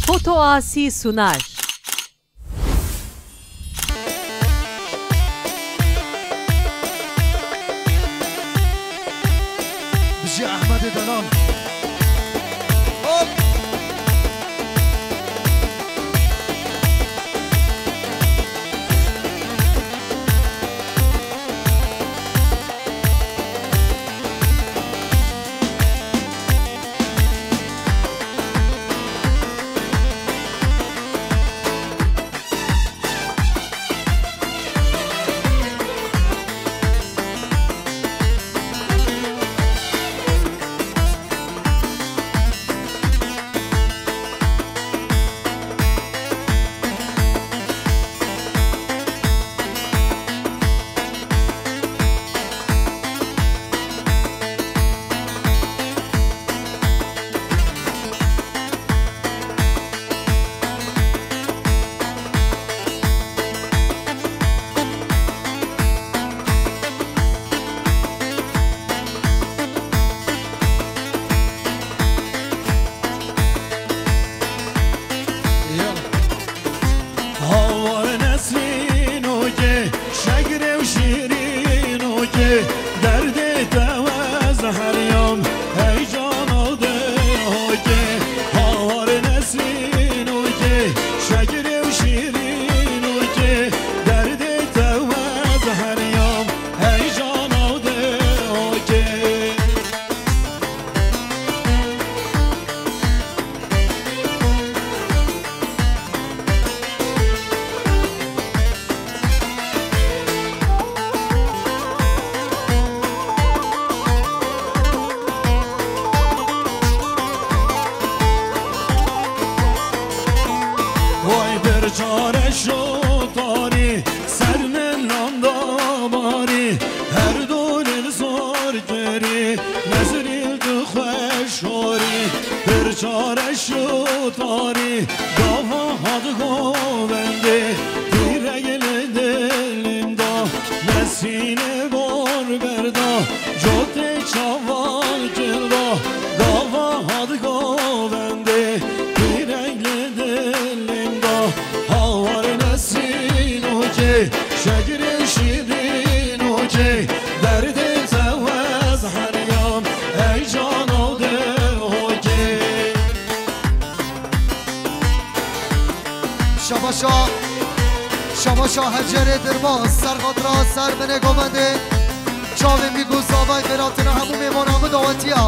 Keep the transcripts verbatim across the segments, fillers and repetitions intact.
Foto Asi sunar. Bijî Ehmedê Delal. Hop! Hawar Nesrîn û kê, şegirê û şîrîn û kê, derdê te wez heriyam, heycana de hokê. Hawar Nesrîn û kê, şegirê û şîrîn û kê, derdê te wez heriyam, heycana de hokê. Vay bir çare şu tarî, ser min nan damarî, her dûril zor kerî, nezrîl tu xweş horî, bir çare şu tarî, gava had govendê, tîreg li dilim da, nesîne bor berda, cotê çavan kilda, gava had govendê, tîreg li dilim da, hawar nesîn û kê, şegirê şîrîn û kê, derdê te wez heriyam, heycana de hokê. Şabaşa, şabaşa Hecerê Dirbaz, ser xatira, ser binê govendê, çavên bîk û zavay xêratina hemû mêvana min dawetiya.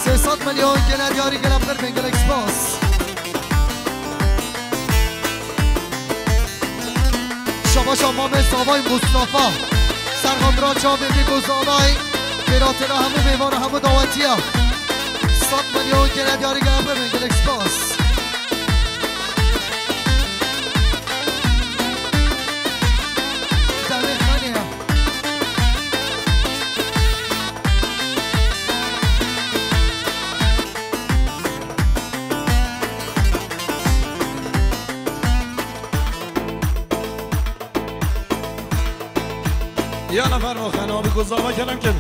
Sê sed milyon gele diyarî, gele bi xêr bên, gelek spas. Şabaşa Mamê Zavay Mustafa. Ser xatira çavên bîk û zavay, xêratina hemû mêvana hemû dawetiya. Sed milyon gele diyarî, gele bi xêr bên, gelek spas. Demê xanê ya. Ya nefer o xena bi ku zava kerem kin.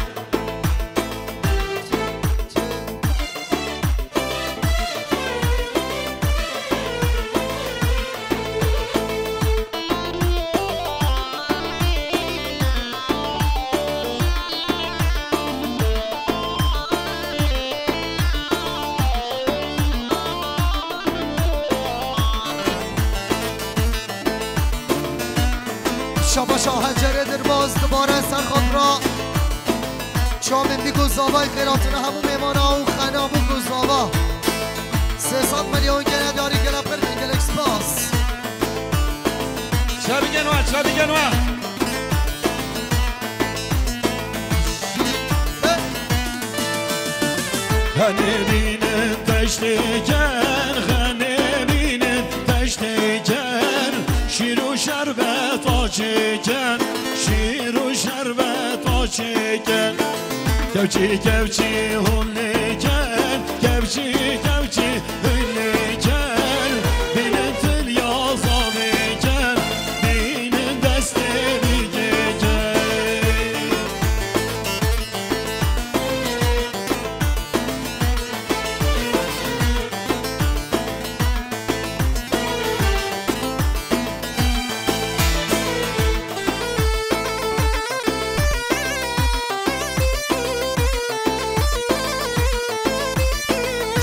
Şabaşa Hecerê Dirbaz dibare ser xatira. Çavên bîk û zavay xêratina hemû mêvana û xena bûk û zava. Sê sed milyon gele diyarî, gele bi xêr bên, gelek spas. Çabigen wa, çabigen wa. Xenê bînin teştê ken, xenê bînin teştê ken, şîr û şerbet açê ken, şîr û şerbet açê ken. Kevçî kevçî hûn lê ken, kevçî kevçî hûn lê ken, bînin til ya zavê ken, bînin destê bîgê ken.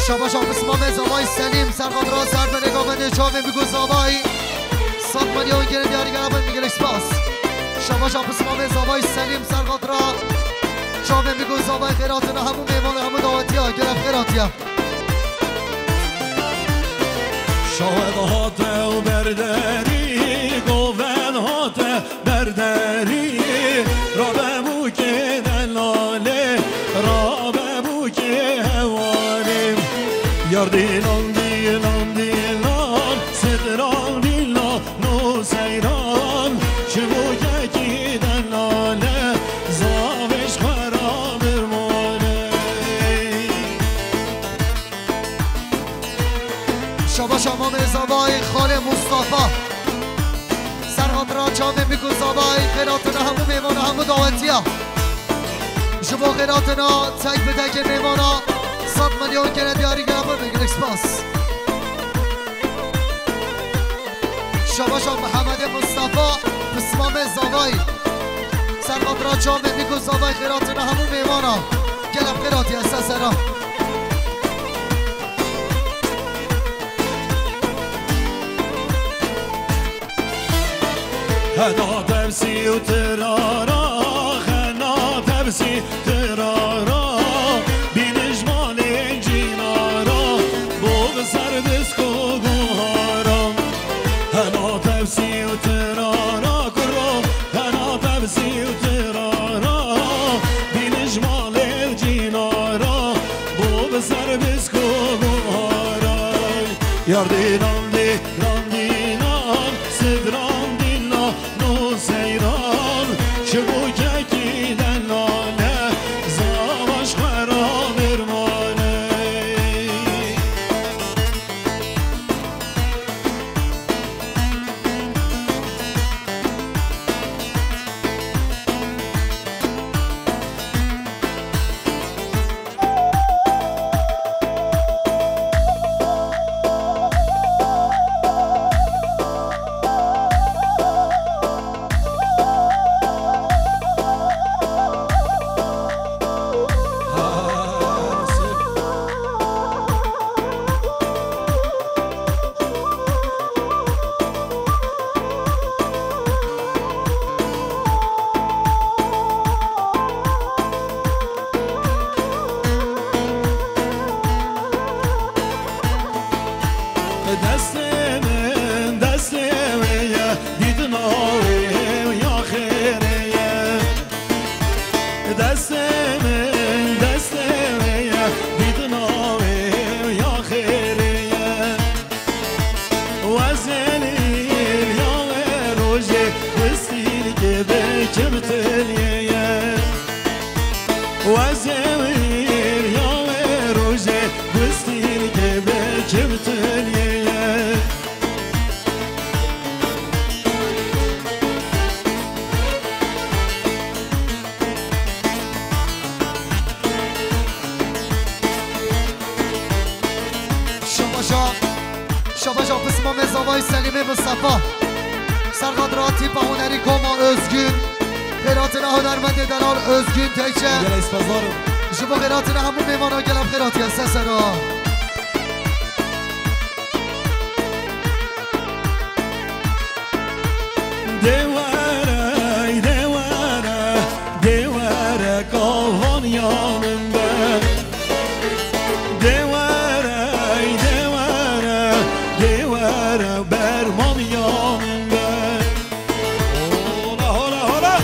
Şabaşa pismamê zavayî Selîm, serqatra serdmenê gavendê çavê Mîko zavayî. Sed milyon gelê diyarî gera bin, gelek spas. Şabaşa pismamê zavayî Selîm, serqatra çavê Mîko zavayî, xêratina hemû mêvan, hemû dawetiya, gelek xêratiya. Şahed hate û berderî, govend hate berderî, rabe bûkê delalê, rabe bûkê hevalê. Yar dîlan, dîlan, dîlan, sidran dîlan û seyran, çivûkekî delale, zavêş xwe ra birmane. Şabaşa mamê zavayî xalê Mustafa. Serqatra çavê Mîko zavayî, xêratina hemû mêvana, hemû dawetiya. Ji bo xêratina tek bi tekê mêvana sed milyon gelê diyarî gera bin, gelek spas. Şabaşa Mihemedê Mustafa, pismamê zavayî. Serqatra çavê Mîko zavayî, xêratina hemû mêvana. Gelek xêratiya ser sera. Hena tepsî û tirara, hena tepsî tirara, bînij malê cînara, bo bi ser bisk û guhara. Hena tepsî û tirara, kuro, hena tepsî û tirara, bînij malê cînara, bo bi ser bisk û guhara. Yar dînan dî Randînan, sidran dîlan û seyran, çibûkekî delale, zavaş xwe ra birmane. Destê min, destê wê ye, dîtina wê ya xêrê ye. Destê min, destê wê ye, dîtina wê ya xêrê ye. Wezêlî ya wê rojê, wistîlkê bi kim tiliyê ye. Wezêlî ya wê rojê, wistîlkê bi kim tiliyê ye. Şabaşa, şabaşa pismamê zavayî Selîmê Mistefa. Serqatra tîpa hunerî Koma Özgün. Xêratina hunermendê delal Özgün Teyçe. Gelek spasdar im. Ji bo xêratina hemû mêvana gelek xêratiye ser sera. Dê were, dê were, dê were kavaniya min be. Dê were, dê were, dê were bermaniya min be. Hola, hola, hola.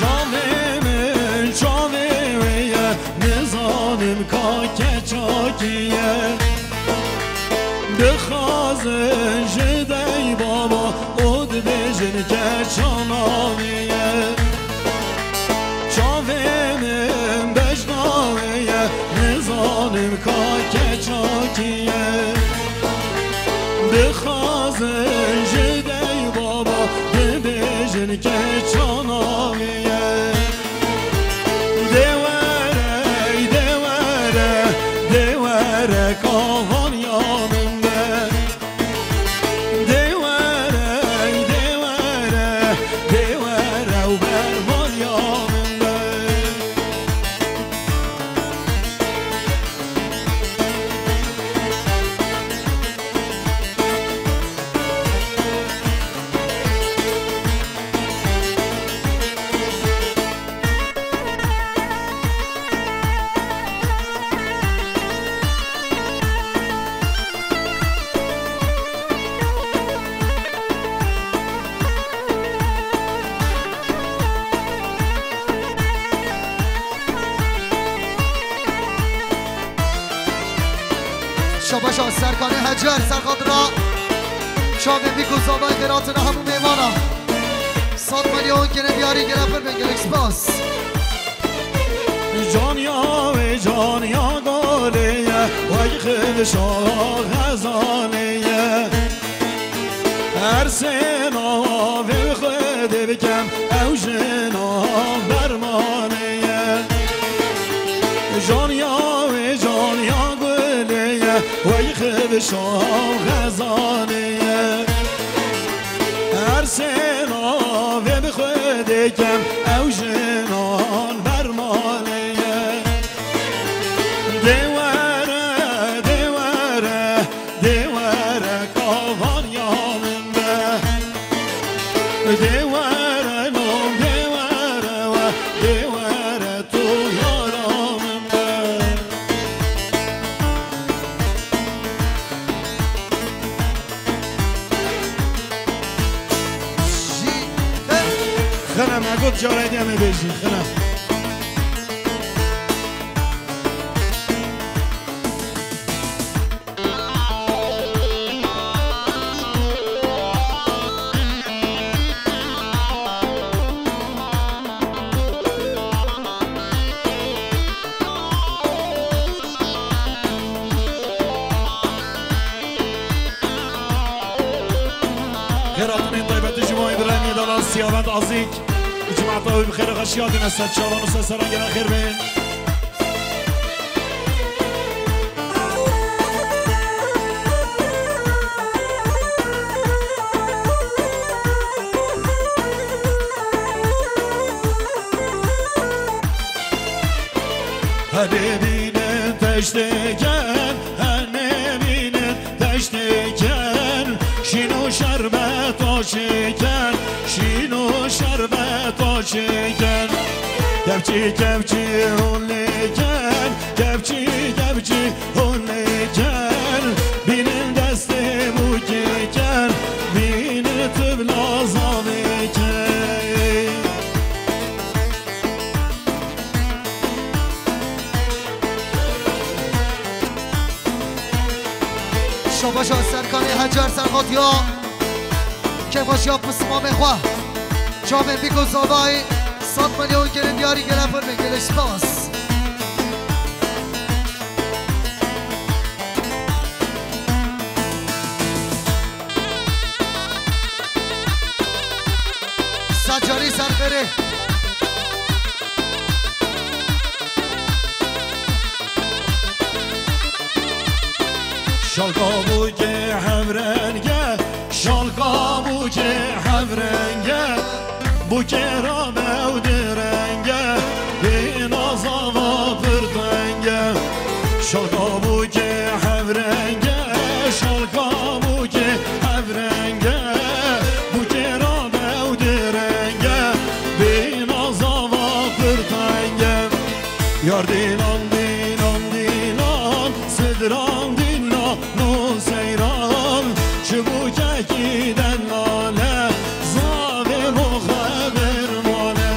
Çavê min çavê wê ye, nizanim ka keçakî ye. Dixwazin ji dey baba û dibêjin keçana wê ye. Çavê min bejna wê ye, nizanim ka keçakî ye. Dixwazin ji Keçana ye. Dê were, dê were, dê were kavaniya min be. Dê were, dê were, dê were û bermariya min be. Şabaşa Serkanê Hecer, Serkan Dira. Çavên bîk û zavayê xêratina hemû mêvana. Sat milyon kirin diyarî gele pir bin, gelek spas. Caniya wê caniya golê ye, wey xivşa xezanê ye. Her sê nava vê Xwedê bikem, ew jina bermanê ye. Caniya wê caniya gulê ye, wey xivşa xezanê ye. Her sê nava vê bi Xwedê kem, ew jinan bermanê ye. Dê were, dê were, dê were kavaniya min be. Dê were nom, dê were we, dê were tu yara min be. Xine me got, carayê dî em ê bêjî, xine. Xêratinên taybetî ji bo Îbrahîmê Dalan Siyavend Azîk û cemaeta wî bi xêr û xweşî hatine ser çavan û ser seran gele xêr bên. Hebê bînin teştêken, henê bînin teştêken, şîn û şerbet aşiken, şîn û şerbet aşiken. Kevçî kevçî hûn lêken, kevçî kevçî hûn lêken, bînin destê mûkêken, bînin tu bila zavêken. Şabaşa Serkanê Hecer Serxatiya. Kêfxweşiya pismamê xwe. Çavên bîk û zavayî sed milyon kirin diyarî gele pir bin, gelek spas. Sacarî serfêrê. Şalka bûkê hevrenge, şalka bûkê hevrenge, bûkê rabe û direnge, bê nazava pir tenge. Şalka bûkê hevrenge, şalka bûkê hevrenge, bûkê rabe û direnge, bê nazava pir tenge. Yar dîlan, dîlan, dîlan, sidran dîlan û seyran, çi bûkekî delale, zavê bo xwe bermane.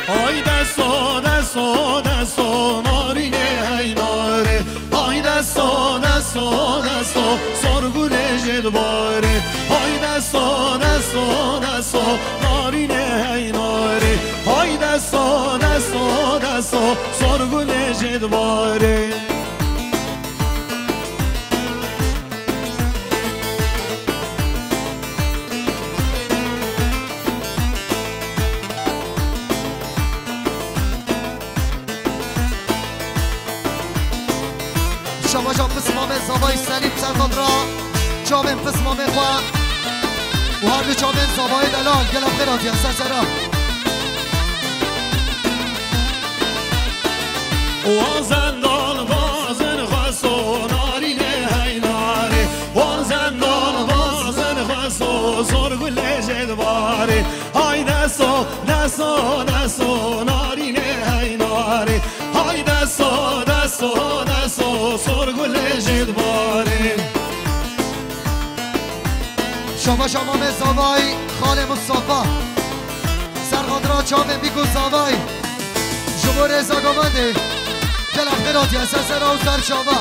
Hay deso, deso, deso, narînê hey narê. Hay deso, deso, deso, sorgulê jê dibarê. Hay deso, deso, deso, narînê hey narê. Hay deso, deso, deso, sorgulê jê dibarê. Şabaşa pismamê zavayî Selîm ser xatira çavên pismamê xwe û her du çavên zavayê delal gela xêr hatiye ser sera. Wazendal bazin xweso narînê hey narê. Wazendal bazin xweso sorgulê jê dibarê. Hay deso, deso, deso, narînê hey narê. Hay deso, deso, deso, sorgulê jê dibarê. Şabaşa mamê zavayî xalê Mustafa. Ser xatira çavê Bîk û zavayî. Ji bo rêza govendê. Gela xêr hatiye ser sera û ser çava.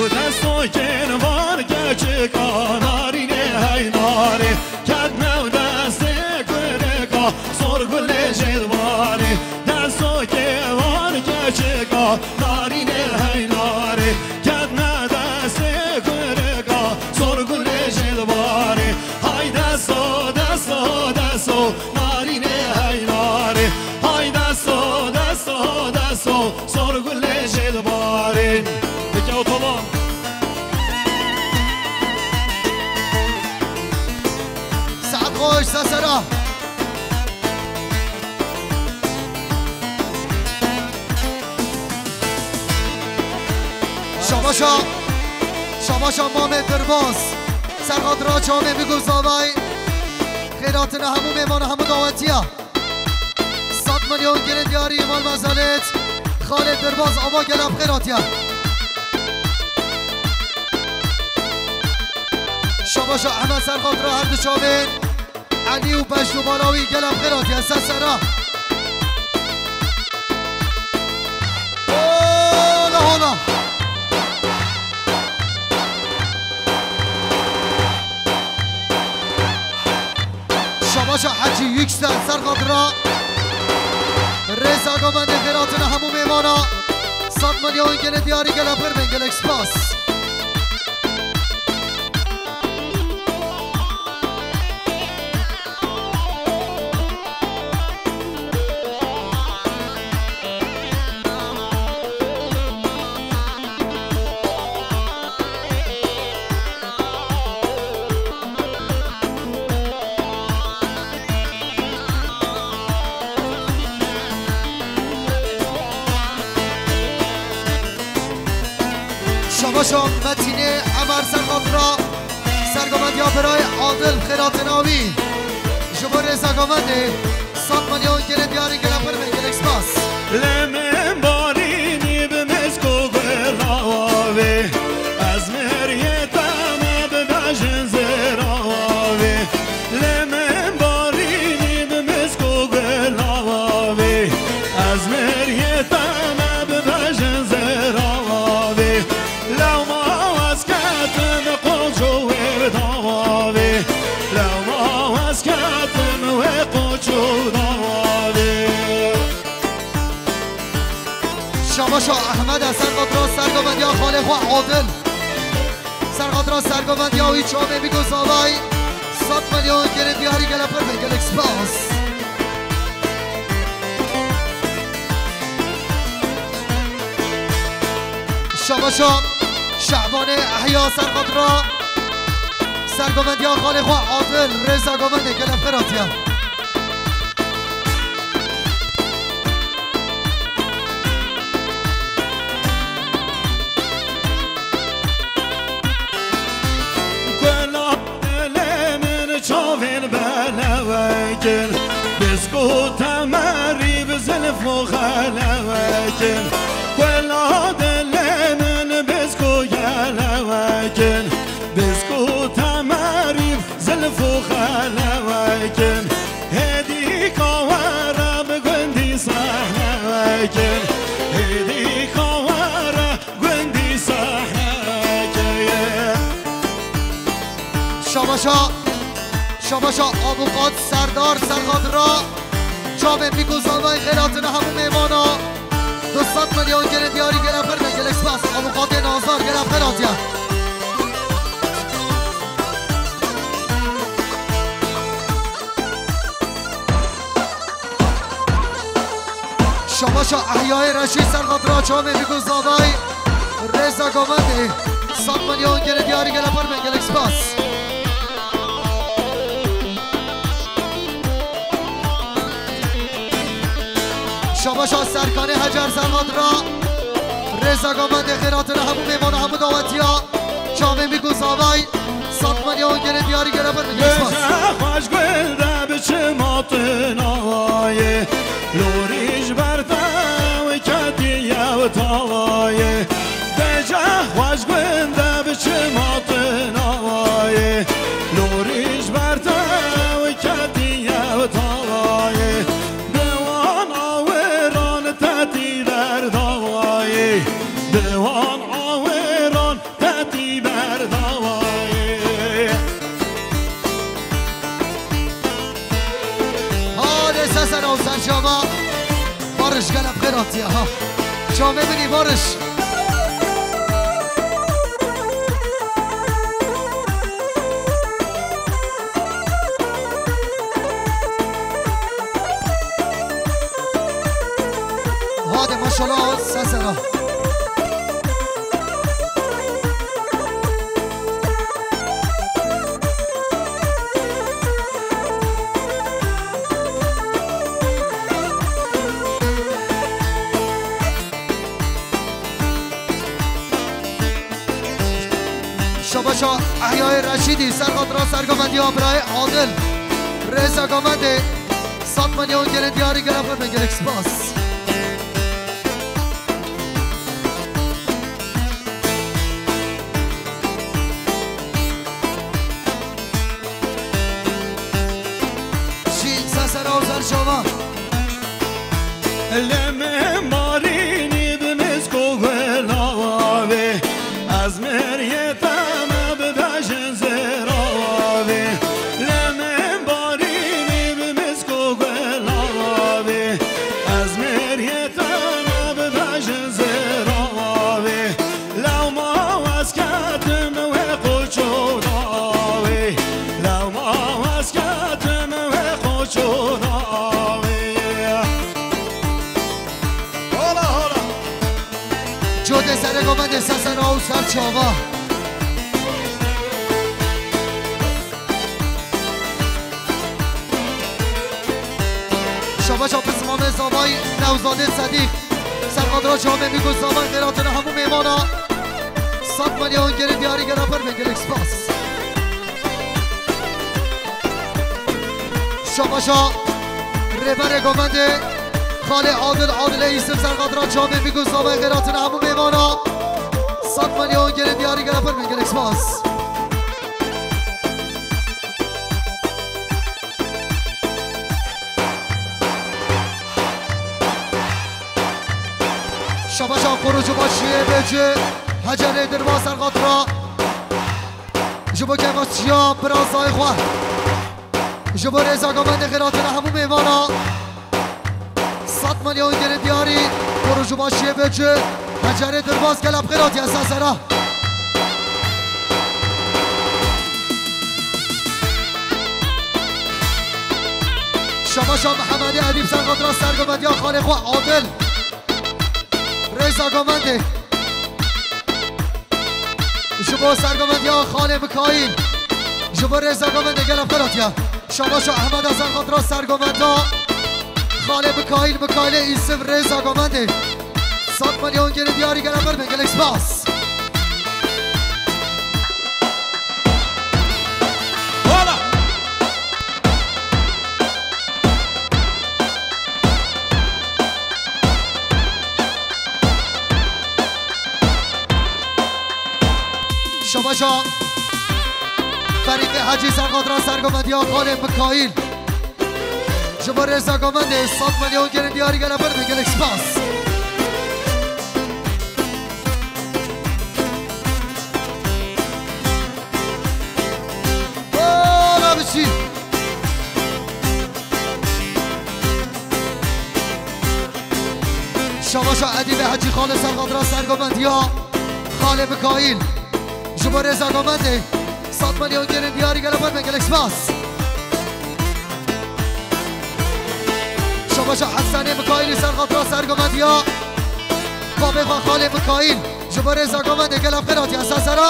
Û destokên van keçika narînê hey narê. Ketne û destê kurika sorgulê jê dibarê. Destokê van keçika narînê hey narê. Ketne destê kurika sorgulê jê dibarê. Hay deso, deso, deso, narînê hey narê. Hay deso, deso, deso, sorgulê jê dibarê. Dike otoban. Saet xweş, sesera. Şabaşa, şabaşa mamê Dirbaz. Ser xatira çavê Bîk û zavayî. Xêr hatine hemû mêvana, hemû dawetiya. Sed milyon gelê diyarî mal mezelêt. Xalê Dirbaz ava gela bi xêr hatiye. Şabaşa Ehmed ser xatira her du çavên. Elî û Beşnû Balawî gela bi xêr hatiye ser sera. Ola hola. Şabaşa Hecî Yüksel ser xatira rêza govendê xêr hatine hemû mêvana. Sed milyon gelê diyarî gela bi xêr bên, gelek spas. Şabaşa Metînê Emer ser xatira sergovendiya birayê Adil xêr hatina wî. Ji bo rêza govendê sed milyon gelê diyarî gela bi xêr bên, gelek spas. Lê min barînî bi mizg û gula wavê. Ez miriyê te me bibejin zêra wavê. Lê min barînî bi mizg û gula wavê. Ez miriyê te me bibejin zêra wavê. Lewma ez ketim qoç û wê dawavê. Lewma ez ketim wê qoç û dawavê. Şabaşa Ehmed e ser xatira sergovendiya xalê xwe Adil. Ser xatira sergovendiya wî çavê Bîk û zavayî sed milyon gelê diyarî gela bi xêr bên, gelek spas. Şabaşa Şehbanê Ehya ser xatira sergovendiya xalê xwe Adil rêza govendê gela bi xêr hatiye. Kula dilê min çavên belewekin, bizgo temerî biz Zilf û xelewekin, wela dilê min bisk û gelewekin, bisk û temerîv, zilf û xelewekin, hêdîka we re bi gundî sehnewekin, hêdîka we re gundî sehnewekin. Şabaşa, şabaşa Avukat Serdar Serxatira, çavên bîk û zavayê xêr hatine hemû mêvana. Du sed milyon gelê diyarî, gelek pir be, gelek spas. Avukatê Nazar, gelek pir hatiye. Şabaşa Ehyayê Reşîd Serxatira, çavên bîk û zavayê Rêza Gamendê. Sed milyon gelê diyarî, gelek pir be, gelek spas. Şabaşa Serkanê Hecer Serxatira, Rêza Gamendê, xêr hatine hemû mêvana, hemû dawetiya. Çavên bîk û zavayê, sed milyon gelê diyarî, gelek pir be, gelek spas. Bêje xweş gul de biçim hatin awayê, lorî ji ber te ew ketiye û tawayê. Bêje xweş gul de biçim hatin awayê, lorî ji ber te ew ketiye û tawayê. Bi wan awiran te tî ber dawayê, bi wan awiran Te tî ber dawayê. Hale sesera û serçava. Barış, gelek xêr hatiye ha. Çavê min î Barış. Hadi maşallah, sesera. Şabaşa Ehyayê Reşîdî, Serxatira Sergovendiya birayê Adil. Rêza Gamendê, sed milyon gelê diyarî, gelek pir be, gelek spas. Şîn sesera û serçava. Lê min barînî bi misk û gul avê, ez miriyê te me bibêjin zêr avê. Lê min barînî bi misk û gul avê, ez miriyê te me bibêjin zêr avê. Lewma ez ketim wê qoç û dawê, lewma ez ketim wê qoç û dawê. Hola, hola. Codê serê govendê sesera û serçava. Şabaşa pismamê zavay Newzadê Sedîq. Serxatira çavê bîk û zavay xêr hatine hemû mêvana. Sed milyon gelê diyarî, gelek pir be, gelek spas. Şabaşa rêberê govendê xalê Adil, Adilê Îsif, Serxatira çavê bîk û zavay xêr hatine hemû mêvana. Sed milyon gelê diyarî, gelek pir be, gelek spas. Şabaşa Korucu Başiyê Bêci, Hecerê Dirva Serxatira. Ji bo kêfxweşiya birazayê xwe. Ji bo rêza govendê xêr hatine hemû mêvana. Sed milyon gelê diyarî, Korucu Başiyê Bêci, Hecerê Dirva gelek pir hatiye sesera. Şabaşa Mihemedê Edîb Serxatira sergovendiya xalê xwe Adil. Rêza govendê. Ji bo sergovendiya xalê Mikaîl. Ji bo rêza govendê gelek pir hatiye. Şabaşa Ehmeda Serxatira sergovenda xalê Mikaîl, Mikaîlê Îsif rêza govendê. Sed milyon gelê diyarî, gelek pir be, gelek spas. Voilà. Şabaşa Ferîqê Hecî, serqatra sergovendiya xalê Mikaîl. Ji bo rêza govendê sed milyon kirin diyarî, gelek pir be, gelek spas. Ola biçî. Şabaşa Edî ve Hecî xalê, serqatra sergovendiya xalê Mikaîl. Ji bo rêza govendê sed milyon kirin diyarî, gelek pir be, gelek spas. Şabaşa Hesenê Mikaîlî, serqatra sergovendiya babê xwe xalê Mikaîl. Ji bo rêza govendê gelek pir hatiye sesera.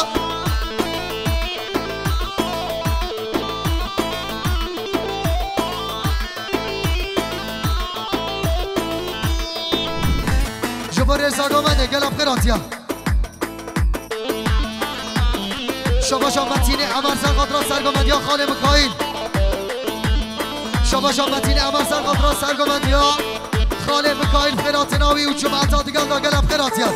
Ji bo rêza govendê gelek pir hatiye. Şabaşa Metînê Emer, serqatra sergovendiya xalê Mikaîl. Şabaşa Metînê Emer, serqatra sergovendiya xalê Mikaîl, xêratina wî û cumeta digel de gelek xêratiye.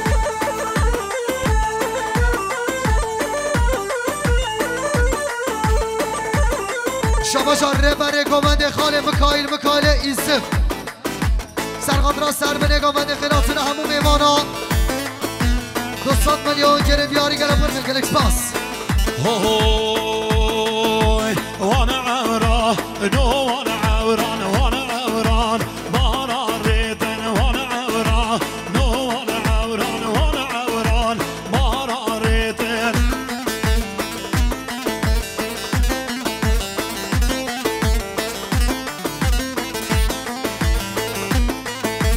Şabaşa rêberê govendê xalê Mikaîl, Mikaîlê Îsif. Serqatra serbinê govendê, xêratina hemû mêvana. Du sed milyon kirin diyarî, gelek pir be, gelek spas. Hoy, wan ewra, no wan ewran, wan ewran, bara rêtin, wan ewra, no wan ewran, wan ewran, bara rêtin.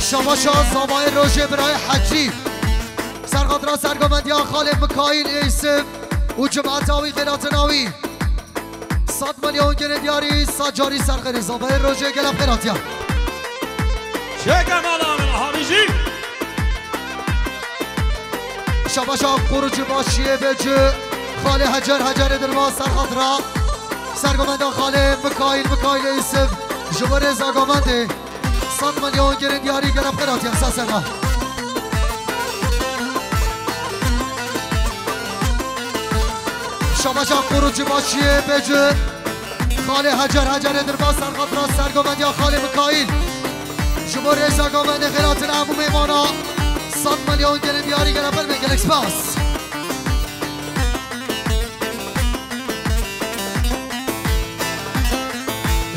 Şabaşa zavayê rojê birayê Hecî. Serqatra sergovendiya xalê Mikaîl Êsif û cumeta wî, xêratina wî. Sed milyon kirin diyarî, sed carî serxêrê zavayê rojê gelek xêratiya. Çêke mala min, Hamî jî. Şabaşa Qurucî Başiyê Bêcî, xalê Hecer, Hecerê Dilbaz, serqatra sergovenda xalê Mikaîl, Mikaîlê Îsif, ji bo rêza govendê sed milyon kirin diyarî, gelek xêratiye sesera. Şabaşa Qurucî Başiyê Bêcî, xalê Hecer, Hecerê Dilbaz, serqatra sergovendiya xalê Mikaîl. Ji bo rêza govendê, xêratina hemû mêvana, sed milyon kirin diyarî, gelek pir be, gelek spas.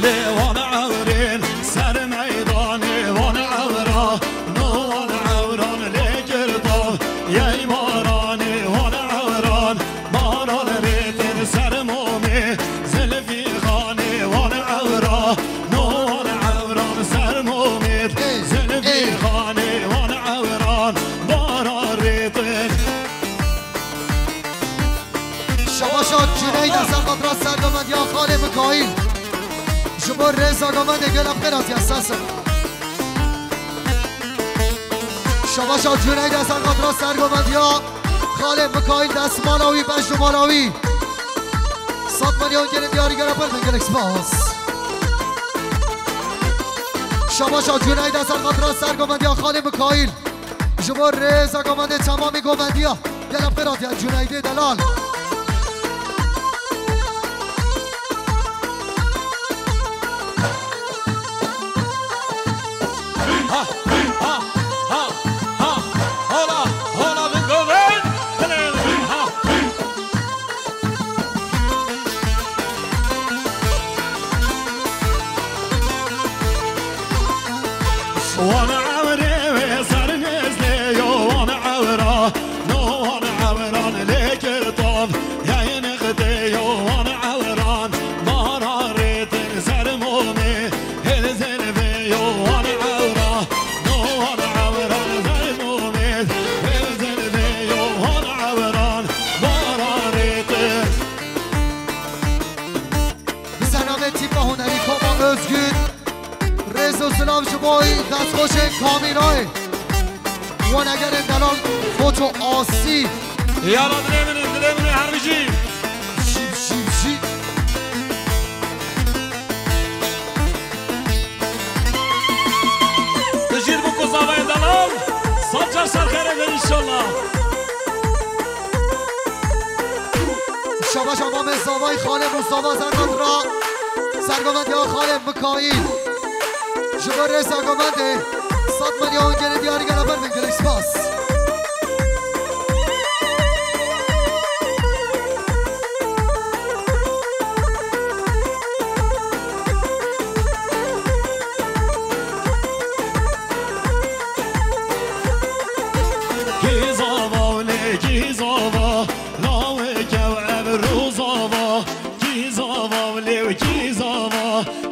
Lê wan ewrên ser meydanê, wan ewra, no wan ewran lê girdav, yey baranê, wan ewran, baran rêtin ser momê, zilfî xanê, wan ewra, no wan ewran ser momê, zilfî xanê, wan ewran, baran rêtin. Şabaşa Cüneyda, serqatra sergovendiya xalê Mikaîl. Ji bo rêza govendê gelek xêratiye sesera. Şabaşa Cüneyda, serqatra sergovendiya xalê Mikaîl, destmala wî, beş numara wî. Sed milyon kirin diyarî, gelek pir be, gelek spas. Şabaşa Cüneyda, serqatra sergovendiya xalê Mikaîl. Ji bo rêza govendê, temamî govendiya. Gelek xêratiye Cuneydê delal. Ha, ha, ha, ha. Hola, hola, min govend. Ha. Wan ewrê wê ser mêzlê yo, wan ewra, no wan ewran lê girtav, yayê nextê yo, wan ewran, bara rêtin ser momê, hêl zilvê yo, wan ewra, no wan ewran ser momê, hêl zilvê yo, wan ewran, bara rêtin. Bi sernamê tîpa hunerî Koma Özgün, rêz û silav ji bo destxoşên kamîrayê. Wanegerên delal Foto Asî. Yala dilê min e, dilê min e, her bijî. Jî, jî, jî. Dijîr bû ku zavayê delal, sed car ser xêrê be înşallah. Şabaş Amamê Zavayî Xalê Mustafa Serhat ra sergovendiya Xalê Mikaîl. Ji bo rêza govendê sed milyon gelê diyarî gele ber bin, gelek spas. Kî zava lê kî zava, lawê kew ev rûzava. Kî zava lê kî zava,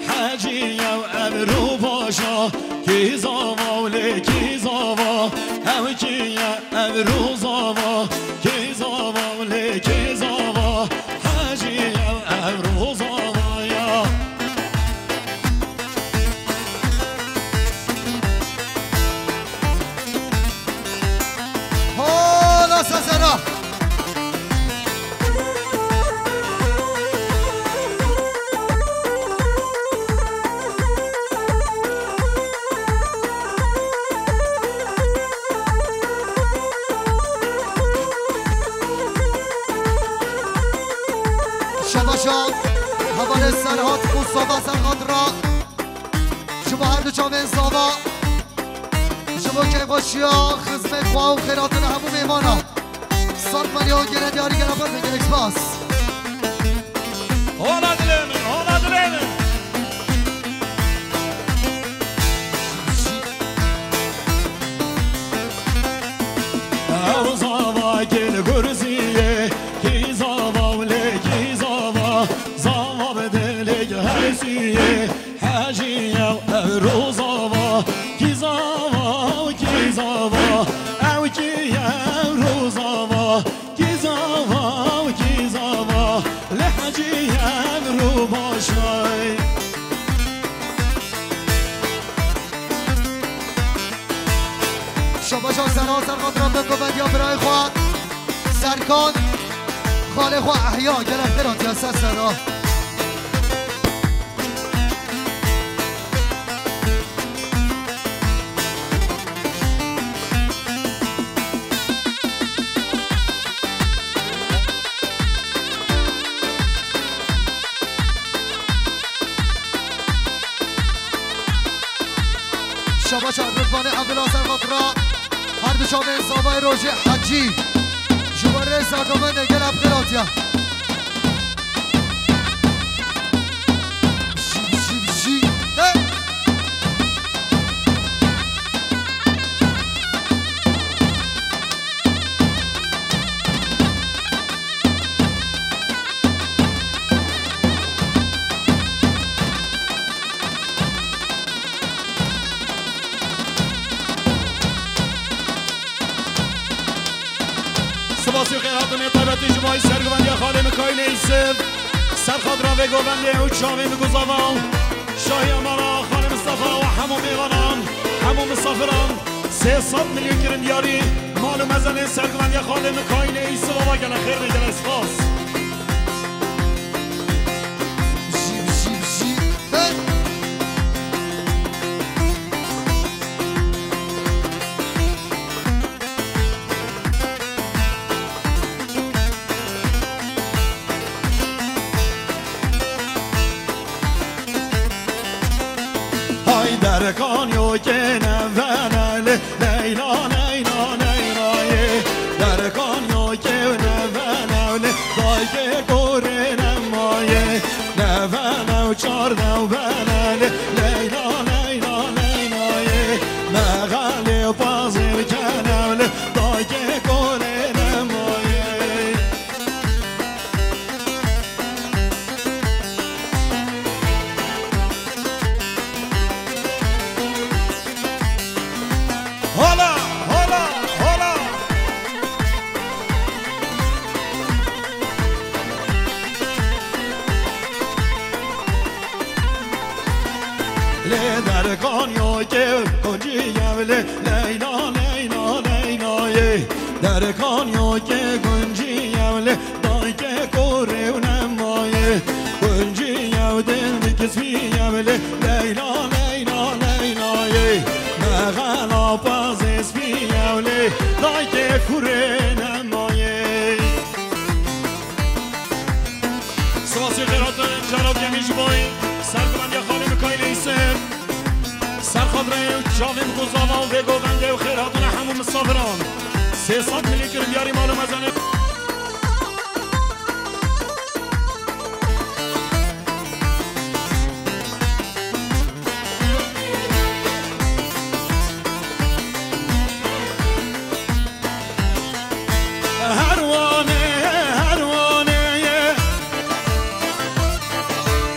hecî ew ev rûbaşa. Kî zava lê kî zava, ew kî ye ev rûzava. Kî zava lê kî zava, hecî ew ev rûzava ya. Hala sesera. Şebaşa hevalê Serhat Mustafa Serhat ra ji bo her du çavên zava, ji bo keyfxweşiya xizmê xwe û xêrhatina hemû mêvana. Sed milyon gele diyarî gele ber bin, gelek spas. Hola dilê min, hola dilê min. Ew zava kê li gurziyê, kî zava û lê kî zava, zava bi dilê hersiyê. Hecî ew ev rûzava, kî zava û kî zava, ew kî ev rûzava, kî zava û kî zava, lê hecî ev rûbaşay. Şabaşa Serhat Serhat ra bi govendiya birayê xwe Serkan, xalê xwe Ehya, gelek xêr hatiye ser sera. Şabaşa Ridvanê Evdila Serhat ra her du çavên zavayê rojê Hecî. Ji bo rêza govendê gel ev xêr hatiye. Bijî, bijî, bijî. Hey! Spas û xêrhatinê taybetî ji bo sergovendiya xalê Mikaîlê Îsif. Serxadra vê govendê û çavê min guzavan. Şahiya me ra xalê Mistefa û hemû mêvanan, hemû misafiran. Sê sed milyon kirin diyarî, mal û mezenê sergovendiya xalê Mikaîlê Îsif ava gele xêr be, gele spas. Bijî, bijî, bijî. Hey! Hay derkan yo kê nevene li Leyla, Leyla, Leyla'yê. Derkan yo kê nevene li dayke korê nemayê. Nevene û çar new bene li Leyla, Leyla, Leyla'yê. Mexelê pazê kene li dayke korê nemayê. Hola, hola, hola. Lê derkan yo kê kuncî yew lê Leyla, Leyla, Leyla'yê. Derkan yo kê kuncî yew lê dayke korê û nemayê. Kuncî yew dil dikismî yew lê Leyla, Leyla, Leyla'yê. Mexela pazê spî yew lê dayke kurê nemayê. Çavên ku zava û vê govendê û xêr hatine hemû misafiran. Sê sed milî kirin diyarî mal û mezenê. Her wanê, her wanê ye.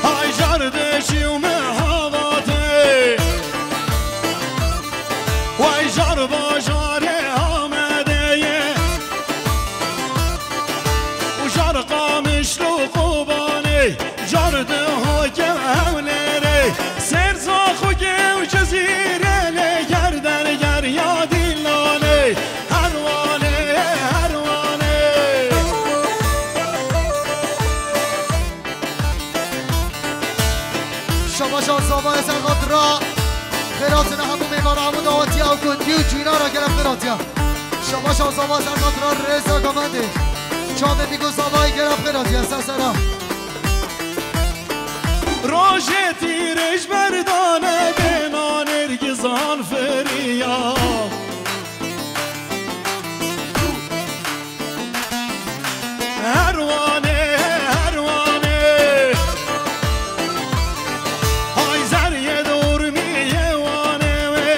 Hay jar dişî û mehavatê. Way jar bajarê Amedê ye. Û jar Qamişlo Kobanê. Jar Dihokê Hewlêrê. Sêr Zaxokê û Cizîrê lê ger derger ya Dîlanê. Her wanê, her wanê. Şabaşa zavayê ser xatira xêratine hemû mêvana, hemû dawetiya û gundî û cînara gelek xêratiya. Şabaşa zavayê ser xatira rêza govendê. Çavê bîgo zavayê gelek xêratiya, ser sera. Rojê tîrêj berdane dêma nêrgizan firiya. Her wanê, her wanê. Hay zeriyê dormiyê wanê wê.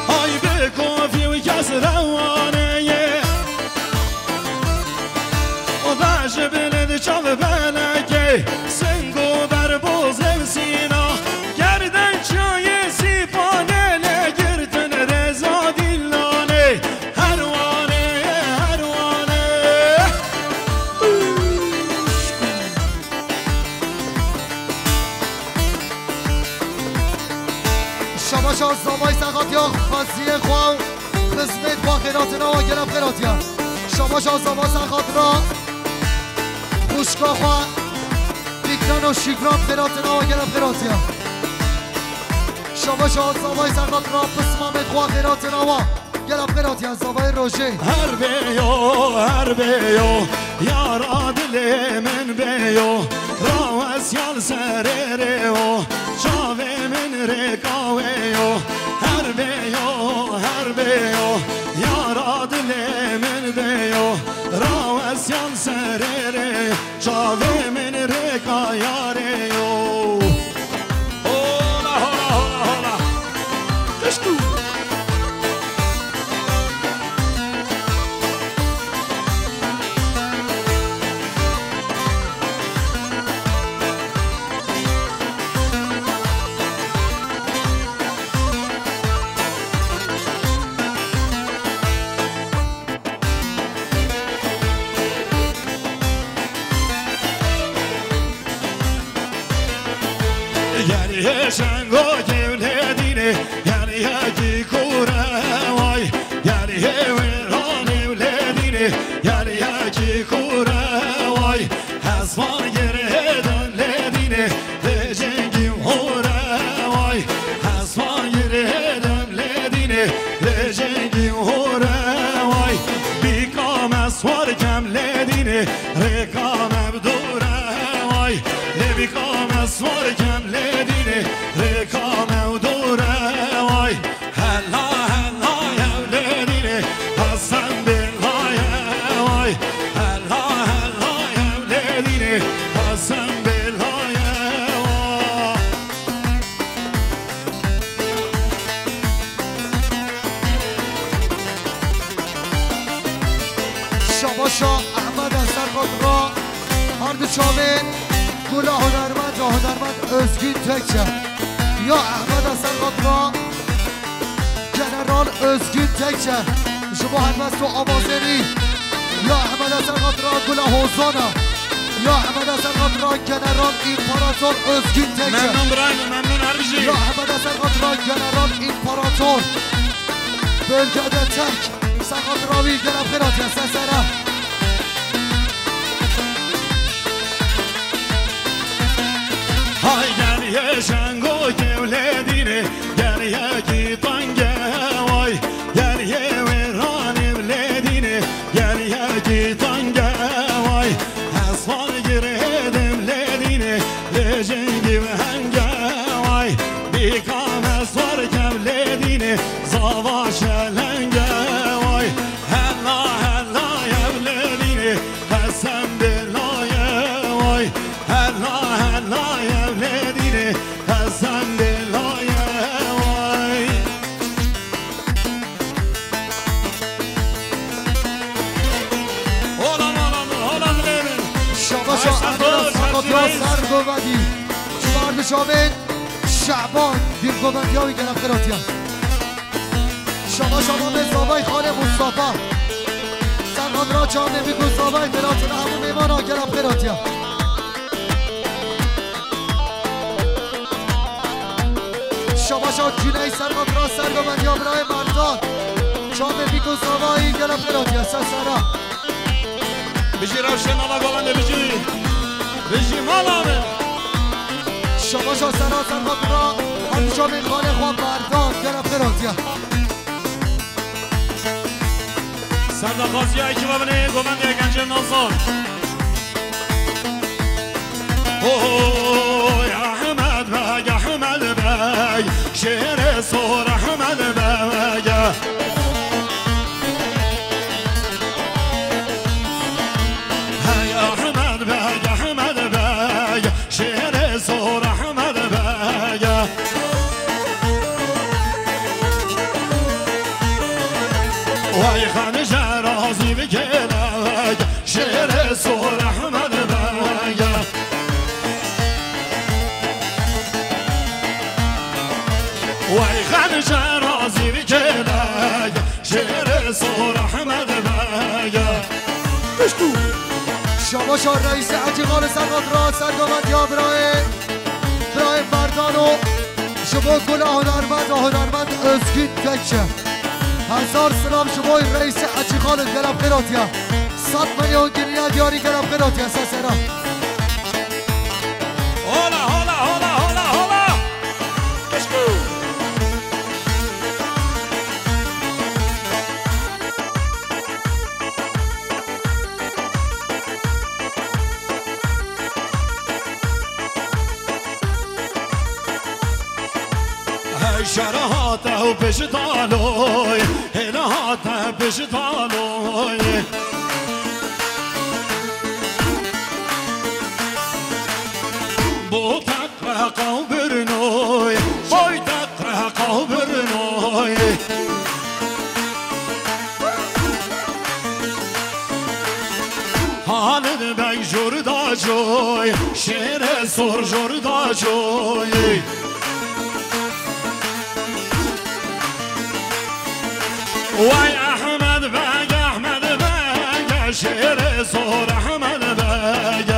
Hay bi kofî û kes rewanê yê. O da ji bilê di çav belekê. Singo berboz ev sîna. Gerden çiyayê sîpanê lê girtin rêza Dîlanê. Her wanê, her wanê. Şabaşa zavay sexatiya xweziyê xwe û xizmêt xwe xêratina wa gelek xêratiya. Şabaşa zava sexatira xwişka xwe Dîkran û Şîkran xêratina wa gelek xêratiya. Şabaşa zavay sexatira pismamêt xwe xêratina wa. Gelek xêratiya zavayê rojê. Her bêyo, her bêyo, yara dilê min bêyo. Rawes yal serê rê o, çavê min rêka wê yo. Her bêyo, her bêyo, yara dilê min bêyo. Rawes yal serê rê. Çavê min rêka yarê yo. Hola, hola, hola, hola. Kişkû. Geriyê şengo kevlê dînê, geriyekî kure way. Geriyê wêranê wlê dînê, geriyekî kure way. Hesma girê dem lê dînê, lê cengî hore way. Hesma girê dem lê dînê, lê cengî hore way. Bîka me swar kem lê dînê, rêka me bi dore way. Lê bîka me swar kem lê dînê, rêka me bi dore way. Hela, hela, yew lê dînê, Hesen bêlaye way. Hela, hela, yew lê dînê, Hesen bêlaye way. Şabaşa Ehmeda Serhat ra, her du çavên gula hunermend ra, hunermend Özgün Tekçe. Ya Ehmeda Serhat ra, General Özgün Tekçe. Ji bo helbest û avazêrî. Ya Ehmeda Serhat ra gula hozana. Ya Ehmeda Serhat ra General İmparator Özgün Tekçe. Memnun birayê min, memnun her bijî. Ya Ehmeda Serhat ra General İmparator. Bölgede tek. Serhat ra wî gelek xêratiya sesere. Hay gel ye şengo kevle dînê. Geriyekî tenge way, geriyê wêranê bi lê dînê, geriyekî tenge way. Hesar girê dem lê dînê, lê cengî bi henge way. Ava şelenge vay, hella hella evledînê, qesem bilaye vay, hella hella evledînê, qesem bilaye vay. Holan, holan, holan lêvin. Şabaşa Erdoğan Sakatya ser govendî. Çuvar dişavên Şaban bir govendî ya wî gelek qiratiya. Şabaşa Mamê Zavay Xalê Mustafa. Serqatra çavê bî ku Zavay qiratina hemû mêmana gelek qiratiya. Şabaşa Cüney Serhat Rast Sergomendiya birayê Merdan. Çavê bîk û zavayî gelek qiratiye ser sera. Bijî rewşe mala govendê bijî. Bijî mala me. Şabaşa Serhat Serhat Ra. Hadi çavê xalê xwe Merdan gelek qiratiye. Serdar Gaziya ekiba binê govendê Gencê Nazan. Oy Ehmed Beg, Ehmed Beg, şêrê sor Ehmed Beg. Hey Ehmed Beg, Ehmed Beg, şêrê sor Ehmed Beg. Vay xanî şerazî bi kêlek, şêrê sor Ehmed Beg. Vay xanî şerazî bi kêlek, şêrê sor Ehmed Beg. Piştû. Şabaşa reîsê Ecî Xalê Serhat Ra Sergomendiya birayê, birayê Merdano. Ji bo gula hunermend û hunermend Özgün Tekçe. Hezar silav ji bo reîsê Ecî Xalid gelek qiratiya. Sed milyon giriya diyarî gelek qiratiya sesera. Hola, hola, hola, hola, hola. Piştû. Hey şere hate û piştaloy, hêle hate piştaloy. Bo te Qeqa û birnoy, boy te qeqa û birnoy. Halid Bey jor da coy, şêrê sor jor da coy. Vay Ehmed Beg, Ehmed Beg, şêrê sor Ehmed Beg.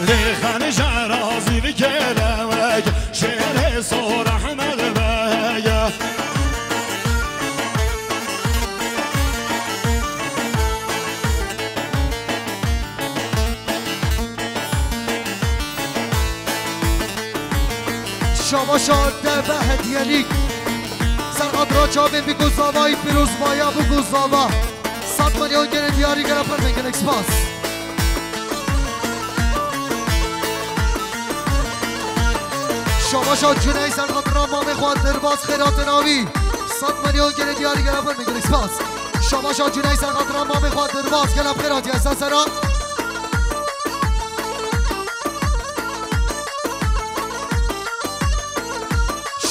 Lê xanî şerazî bi kêlek, şêrê sor Ehmed Beg. Şabaşa deve hediyelîk. Serhat Raçavên bi gozavayî pîrozbaya bi gozava. Sed milyon gelê diyarî gele permên gelek spas. Şabaşa Cüney Serhat Ramamê xwe derbas xêratin avî. Sed milyon gelê diyarî gele permên gelek spas. Şabaşa Cüney Serhat Ramamê xwe derbas gele xêratiye sesera.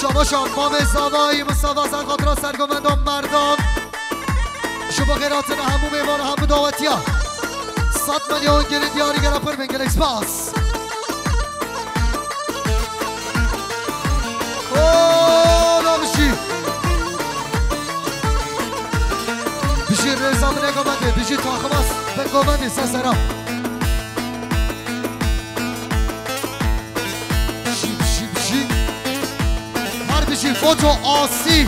Şabaşa Mamê Zavayî Misafa Serhat Ra Sergomenda Merdan. Ji bo xêratina hemû mêvan û hemû dawetiya. Sed milyon gelê diyarî gele pir bên gelek spas. Ola bijî. Bijî rêza min egamendê, bijî taxima s-, ben gomendê sesera. Bijî, bijî, bijî. Her bijî foto asî.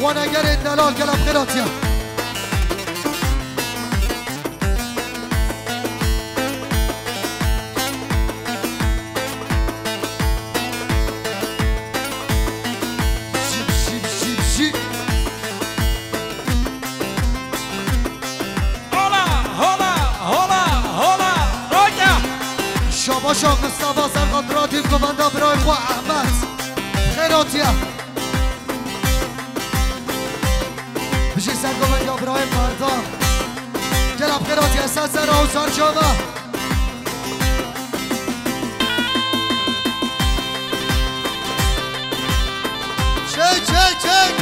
Wanegerên delal gelek xêratiye. Bijî, bijî, bijî, bijî. Hola, hola, hola, hola, roke. Şabaşa Mustafa Serqat Radî, komanda birayê xwe Ehmed. Xêr hatiye. Bijî sergovendiya birayê Merdan. Gelek xêr hatiye, ser sera û ser çava. Çek, çek, çek.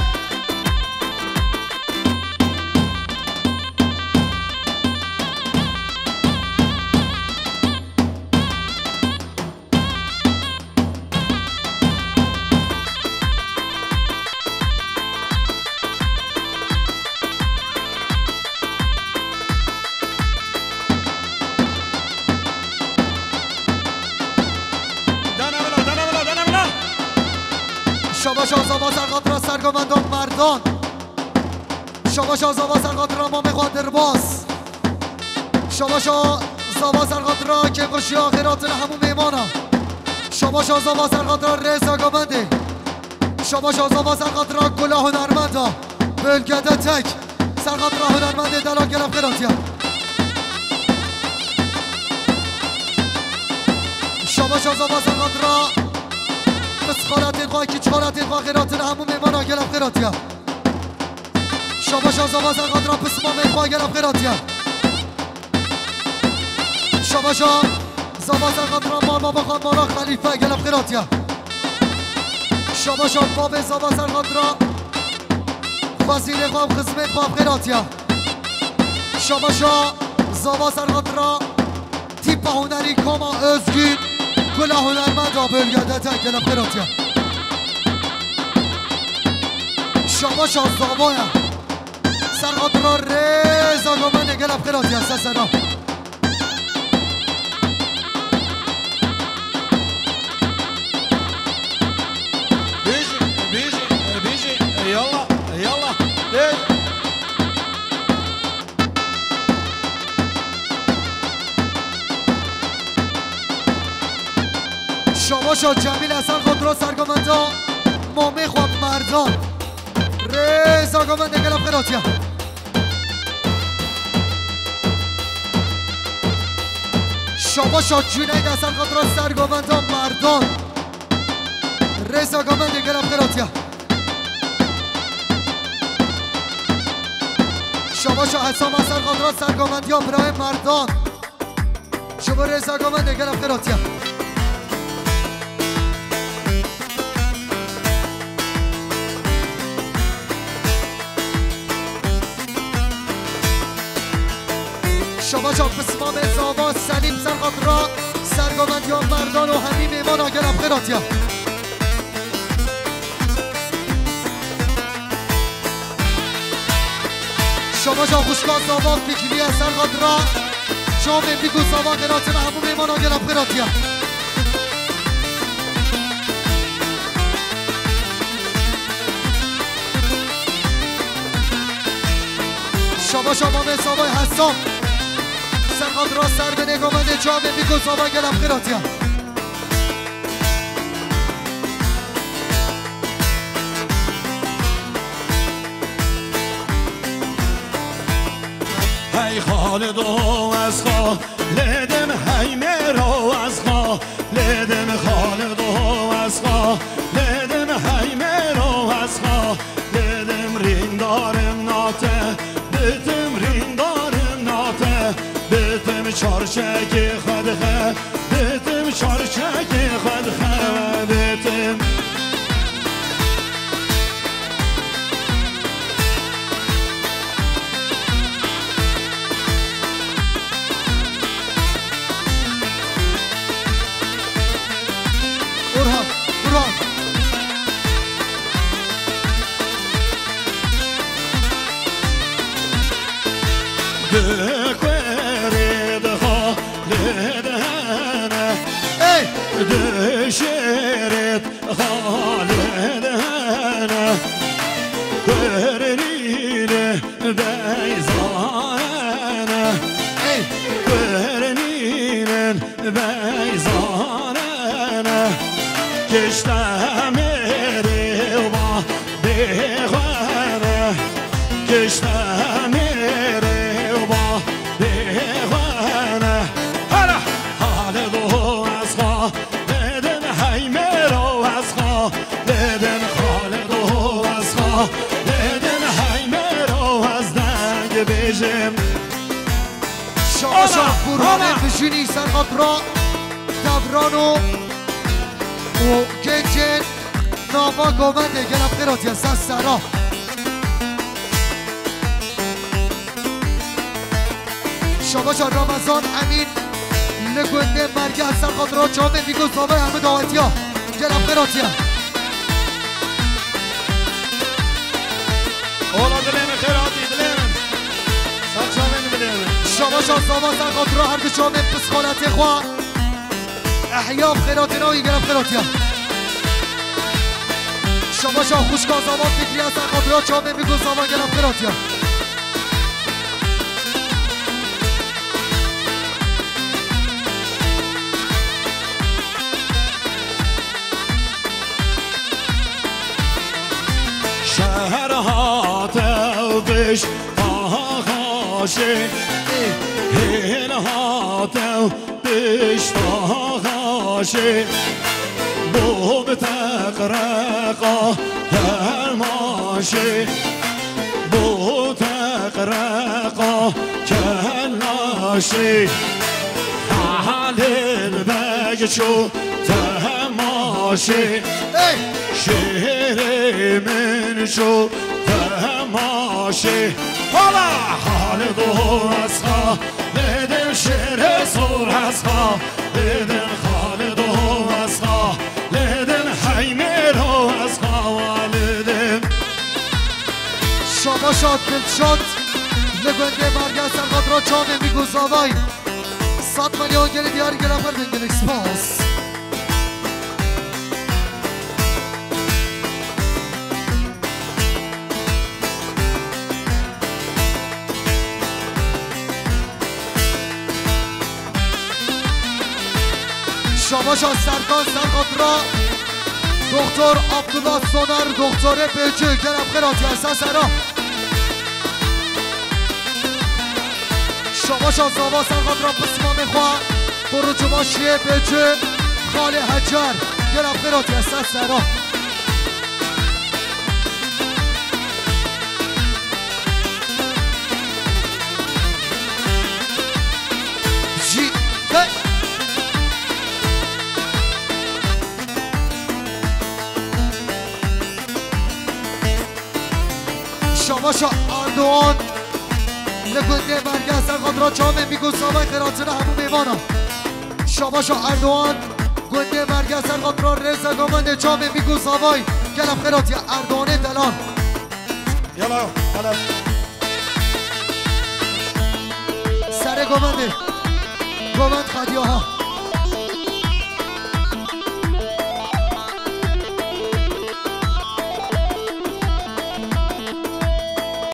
Dene bila, dene bila, dene bila. Şabaşa Zava Serqat ra sergovendan Merdan. Şabaşa Zava Serqat ra mamê xwe Dirbas. Şabaşa Zava Serqat ra kêfxweşiya xêratina hemû mêmana. Şabaşa Zava Serqat ra rêza govendê. Şabaşa Zava Serqat ra kula hunermenda. Bölgede tek. Serqat ra hunermendê delal gelek xêratiya. Şabaşa Zava Serqat ra pisxalatên xwe, kîçxalatên xwe xêratina hemû mêmana gelek xêratiya. Şabaşa Zava Serqat ra pismamê xwe gelek xêratiya. Şabaşa Zava Serqat ra mal baba xwe mala Xelîfe gelek xêratiya. Şabaşa babê Zava Serqat ra xwezîrê xwe û xizmêt xwe xêratiya. Şabaşa Zava Serqat ra tîpa hunerî Kama Özgün, kula hunermenda bölgede te gelek xêratiya. Şabaşa Zavaya. Serqat ra rêza govendê gelek xêratiya, ser sera. Bêjî, bêjî, bêjî, yalla, yalla, bêjî. Şabaşa Cemîl Esen Xotro sergovenda mamê xwe Merdan. Rêza govendê gelek xêratiya. Şabaşa Cüneyda Serqat ra sergovenda Merdan. Rêza govendê gelek xêratiya. Şabaşa Hesama Serqat ra sergovendiya birayê Merdan. Ji bo rêza govendê gelek xêratiya. Şabaşa pismamê Zava Selîm Serqat ra sergovendiya Merdan û hemî mêmana gelek xêratiya. Şabaşa xwişka Zava Fikriye Serqat ra camê bîk û Zava xêratina hemû mêmana gelek xêratiya. Şabaşa mamê Zavay Hesam. Serqat ra ser binê govendê camê bîk û Zava gelek xêratiya. Hey Xalido ez Xalidim, hey Mêro ez Xalidim, Xalido ez Xalidim, hey Mêro ez Xalidim, rîndarim nate, bitim rîndarim nate, bitim çarçekê xwe dixe, bitim çarçekê xwe dixe, bitim. Burhan, Burhan. Di kuerê de xalê de hene. Ey! Di şêrê de xalê de hene. Kuerê nîne beyzane. Ey! Kuerê nîne beyzane. Kişte mêrê wa bêxwene. Kişte mêrê wa bêxwene. Hara! Hale do Şabaşa Burhanê Mijûnî ser xatira Devran û, û gencên nava Govendê, gelek xêr hatiye ser sera. Şabaşa Ramazan Emîn li gundê Mergeh ser xatira çavên Mîgo Zavay hemû dawetiya. Gelek xêr hatiye. Ola dilê min xêr hatî, dilê min. Ser çavên dilê min. Şabaşa Zava ser xatira her du çavên pisxaletê xwe. Ehya bi xêr hatî, navî gelek xêr hatiye. Şabaşa xwişka Zava Fikriya ser xatira çavên Mîgo Zava gelek xêr hatiye. Şeher hate û pişt paxaşê, hêl hate û pişt paxaşê, bo bi teqreqa temaşê. Bo teqreqa kenaşê, Halil Beg çû temaşê. Ey! Şêrê min çû temaşê. Hala! Halid û Esqa, lêdin şêrê sor Esqa, lêdin Halid û Esqa, lêdin Heymêr û Esqa, walidin. Şabaşa Dilşad, li gundê Mergeh ser xatira çavên Mîgo Zavay. Sed milyon gelî diyar, gelek xêr bin, gelek spas. Şabaşa Serkan ser xatira Doktor Abdullah Soner, Doktorê Bêcû, gelek xêr hatiye ser sera. Şabaşa Zava ser xatira pismamê xwe, Kurû Cumaşiyê Bêcû, Xalê Hecer, gelek xêr hatiye ser sera. Jî, hey! Şabaşa Erdoğan, li gundê Mergeh ser xatira çavên Mîgo Zavay xêr hatine hemû mêvanan. Şabaşa Erdoğan, gundê Mergeh ser xatira rêze Govendê çavên Mîgo Zavay, gelek xêr hatiye Erdoğanê delal. Yala, yala. Serê Govendê. Govend xediya ha.